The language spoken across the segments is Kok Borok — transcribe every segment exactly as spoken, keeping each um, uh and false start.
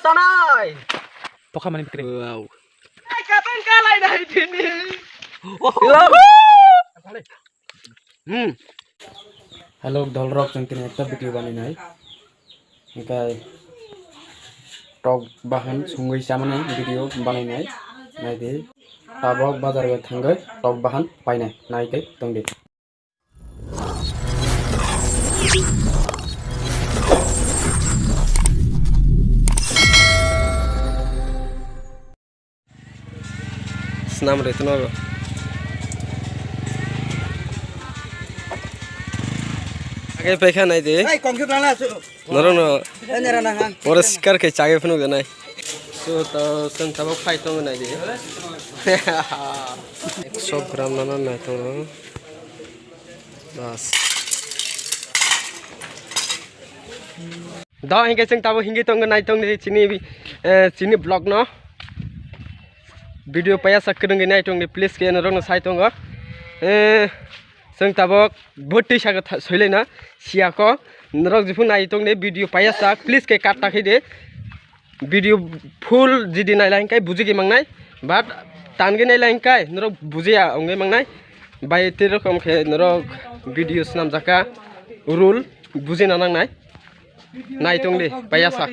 Tanai. Tokha mani bikre. Wow. Ai, katang kalai nai tini. Hmm. Hello, dolrok, chwng tini ekta video banai nai. Hingkai tok bahan sungwi chamani video banai nai. Nai di. Tabok bazar bai thangwi tok bahan painai. Nai tei tong di. Snam re tuno. Age pekha nai de. Hey, kongkhe brala su. Noro no. Hey, nera na ha. Oro sikar ke chage phunuk de nai. So to seng tabok phai tong nai de. Ekso gram nana nai tong. Bas. Da hingke chwng tabok hingke tong nai tong ni chini, eh, chini vlog no. Video paya sak kwrwngwi nai tong di, please ke norok no sai tongo. Eh, chwng tabok bo twi saka tha-, soilai na siya ko. Norok jephung nai tong di video paya sak, please ke kat ta khe di. Video full jidi naila hingkai bujigwi mangnai, but tangwi naila hingkai norok bujiya wngwi mangnai. Bai tei rokom khe norok video swnamjakha rule bujina nangnai. Nai tongdi, paya sak.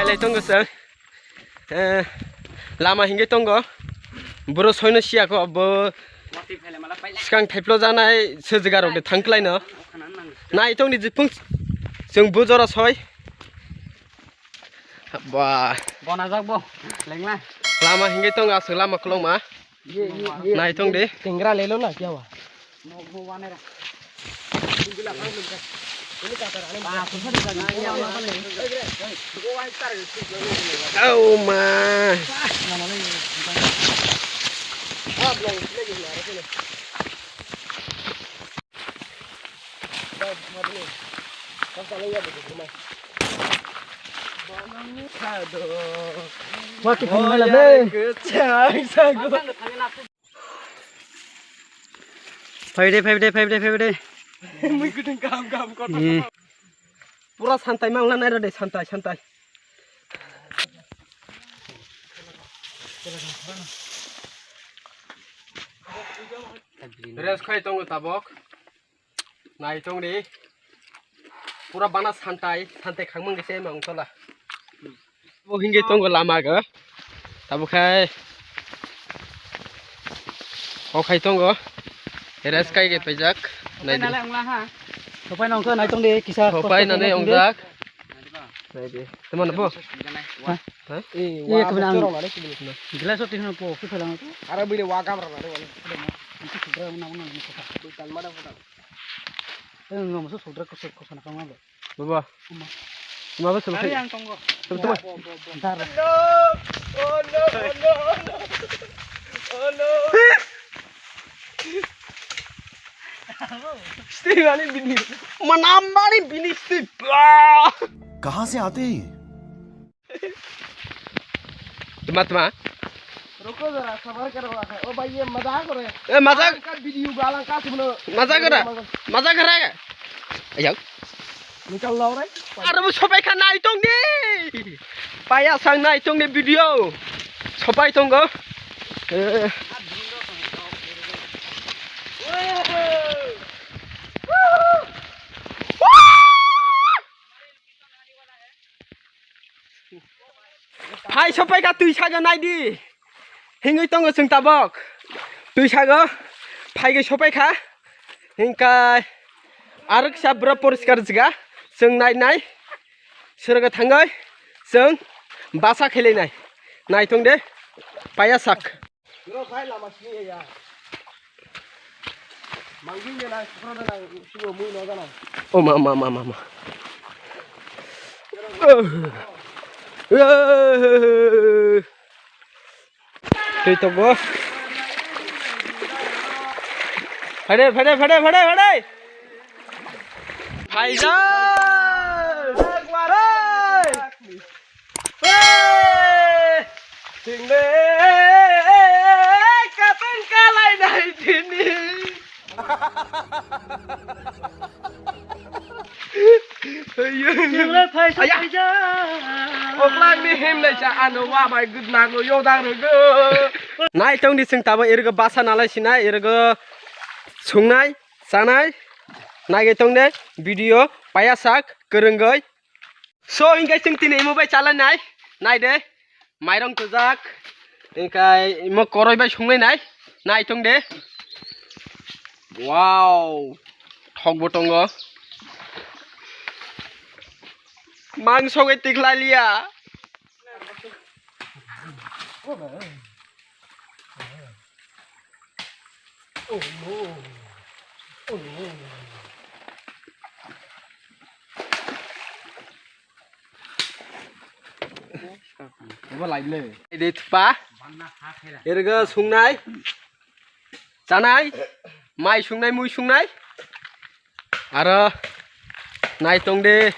Khailai tongo chwng. Eh, lama hingke tongo. Boro soino siya ko, bo swkang thaiplo janai se jaga rok de thang klai no. Nai tongni jipung chwng bo jora soi. Ba. Bona jak bo. Lengla. Lama hingke tongo aswk lama kolokma. Nai tong de. Tengra lelo na kya wa? Oh ma. Wa ki thang mala be. Phai de, phai de, phai de, phai de. Mui kutung kam kam kor. Eh. Pura santai mang lanai rode, santai, santai. Rest khai tongo tabok. Nai tong di. Pura bana santai, santai khangmang khe se mang tola. Bo hingke tongo lama ga. Tabo khai. O khai tongo. Heras kai ke pejak. Nai di. Sopai nang khe nai tong di kisa. Sopai nane ongjak. Nai di. Teman bo? Ha? Ha? Iya, kebenaran. Gelas roti hino po, ke phelang tu. Ara bile wa kam ra na. Nanti sudah menang menang ni kota. Tan mana kota. Eh, nggak masuk saudara ke kota sana kamu apa? Baba. Uma. Uma apa selesai? Yang tonggo. Teman, teman. Dar. Oh no, oh no, oh no. Oh no. Steve ani bini. Manam ani bini Steve. Ah! कहाँ से आते हैं ये? Tuma, tuma. रुको जरा, सबर करो। ओ भाई, ये मजाक हो रहा है। ए, मजाक। का वीडियो गाला का सुनो। मजाक कर रहा। मजाक कर रहा है। Ayo. Nikal lao re. Aro bo sopai kha nai tong di. Paya sang nai tong di video. Sopai tongo. Eh. Phai sopai kha twi sago nai di. Hingwi tongo chwng tabok. Twi sago. Phaigwi sopai kha. Hinkhe arwksa bwrw poriskar jwga. Chwng nai nai. Swrwgo thangwi chwng basa khailainai. Naithong de paya sak. O ma, ma, ma, ma, ma. Twi tongo. Phade, phade, phade, phade, phade. Phaijak. Hey! Hey! Chwngno katung kalainai tini. Chwngno phaisa Aya! phaisa. Oklangni himlaisa ano wa bai gwnangno yodang rwgo. Naitongdi chwng tabo ergo basa nalai sinai ergo sungnai chanai naigwi tongde video paya sak kwrwngwi. So, hinkhe chwng tini imo bai chalainai. Nai de. Mairong tujak. Hinkhe imo koroi bai sunglainai. Nai tong de. Wow. Thok bo tongo. Mangso bai tikhlai liya. Ede thpa. Ergo sungnai. Chanai. Mai sungnai, mui sungnai. Aro nai tong de.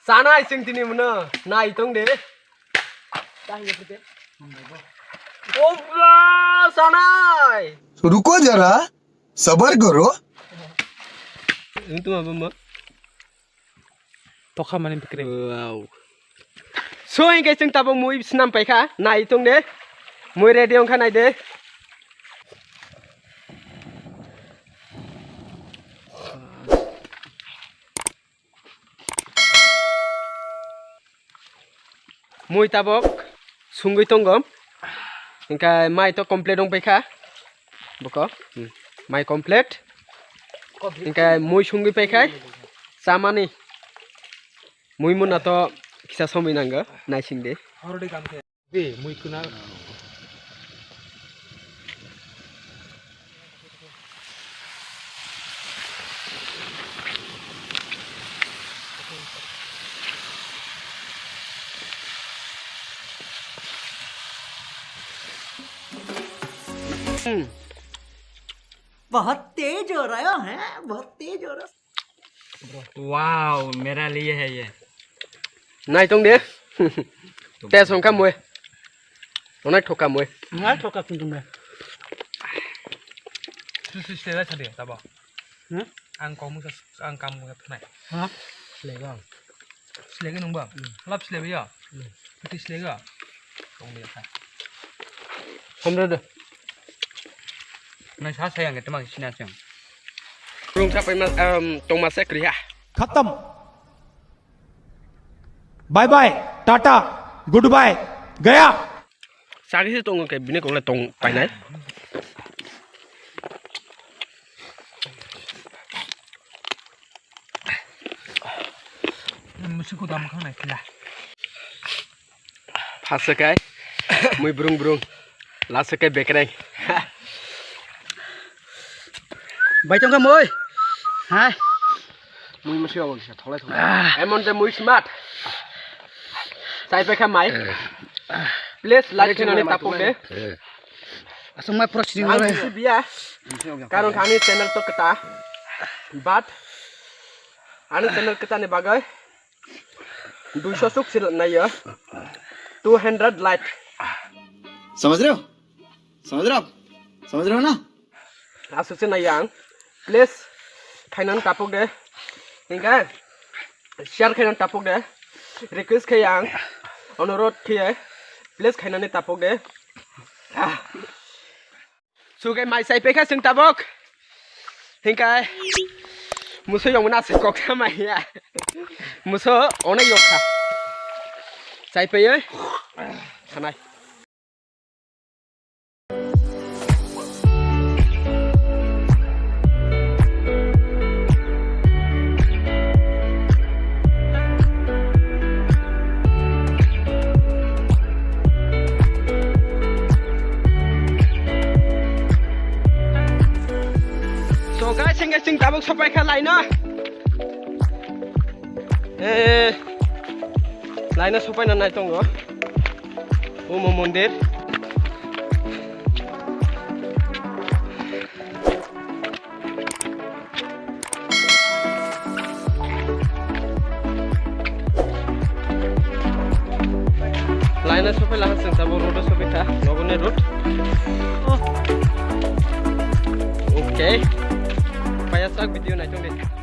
Chanai chwng tini mano. Nai tong de. Obra sanai. रुको जरा, सबर करो। Untung apa mo? Tokha mani bikre. Wow. So hinkhe chwng tabuk mui snam paikha, nai tong de. Mui ready wngkha nai de. Mui tabok sungwi tongo. Hinkhe mai to complete wng paikha. Boko. Hmm. Mai complete. Hinkhe mui sungwi paikhai. Chamani. Mui muna to kisa somoi nango. Naising de. Be, mui kwna. बहुत तेज हो रहा है, बहुत तेज हो रहा है। Wow, मेरा लिए है ये। Nai tong de. Test wngkha mui. Onek thoka mui. Nai thoka kun tong de. Susi sele sadi tabo. Hmm? Ang kamu sa ang kamu sa tunai. Ha? Sele bang. Sele nung bang. Hmm. Lap sele ya. Hmm. Pati sele ya. Tong de kha. Hamra de. Nai sa sayang ke temak sina chang. Rung sapai mas um, tong masa kriha. खत्म। Bye bye, tata, goodbye, गया। Sagwi se tongo khe bini kokle tong painai. Musi ko dam khang nai kila. First kai mui brung brung. Last kai bekreng. Bai tongkha mui. Hai. Mui musi obo kisa tholai tholai. Ah. Emon de mui smart. Sai pekha mai. Please like khenani tapok de. Aswk mai pro sini. Ang bisi biya. Karon kami channel to keta. But ani channel keta ni bagai. Duiso suk si naiya. Two hundred like. समझ रहे हो? समझ रहे हो आप? समझ रहे हो ना? Asuk se naiya ang. Please khainan tapok de. Hinkhe share khainan tapok de. Request khaiya ang. Onorot khiye. Please khainani tapok de. Sugai mai sai pekha sung tabok. Hingkai muso yong na se kok samai ya. Muso ona yokha. Sai peyoi. Sanai. Chwng tabuk sopai kha laino. Eh, laino sopai na nai tongo. Omo mondir. Laino sopai laha chwng tabuk road o sopai kha. Nogoni road. Okay. Paya sak video nai tong di.